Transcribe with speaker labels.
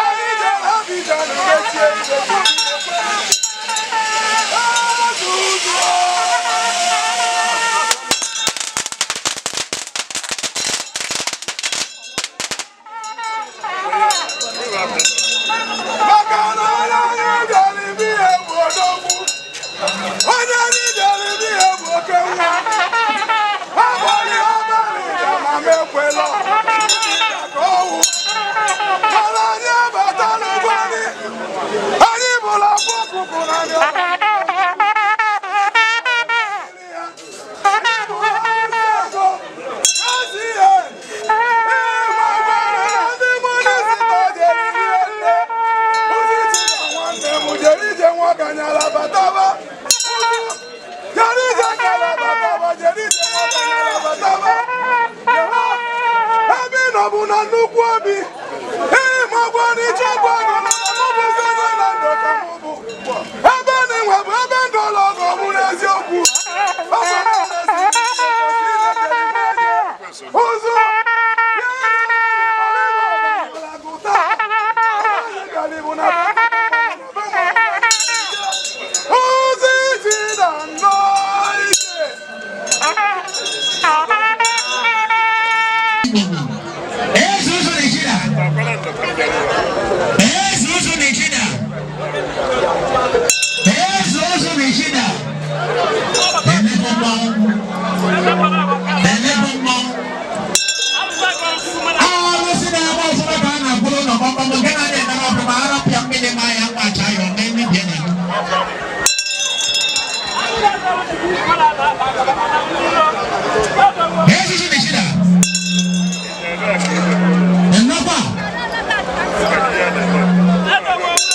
Speaker 1: Anyị jere Abidjan mechie ibe. Eze ụzọ. Maka na onye anyị bịara ibe ihe bụ odogwu, onye anyị bịara ibe ihe bụ oke nwa. Abalị abalị bịa ma m ekwela ka ọwụ mana anyị abata n'ugbo anyị, anyị bụrụ akwa ọkụkụ na ndị anyị bụrụ ego ezi ihe ndị minista jere ihe nne ụzịchi na nwanne m jere ije nwa ganyara bataba, jere ije gara bataba, jere ije nwa ganyara bataba. Ebe ị nọ bụ na nnukwu obi ịmagwa n'ichekwa ego na mụbụzi ego na ndụ ka mụ bụ ebe na inwe bụ ebe ndụ ụlọ ọgọ bụ n'eziokwu. Ọ bụ na ụzụ. Ụzụ iji na nnọọ ije.
Speaker 2: Eze ụzọ Naịjirịa. Eze ụzọ Naịjirịa. Eze ụzọ Naịjirịa. Emekọ mmanwụ. Emekọ mmanwụ. Alụsị na-agba ọfụma ka a na-akwụrụ ụlọ gbamgbam nke na-adị emere ọfụma arapịa mmiri ma ya nwa acha ya ome mmebie na ya. Eze ụzọ.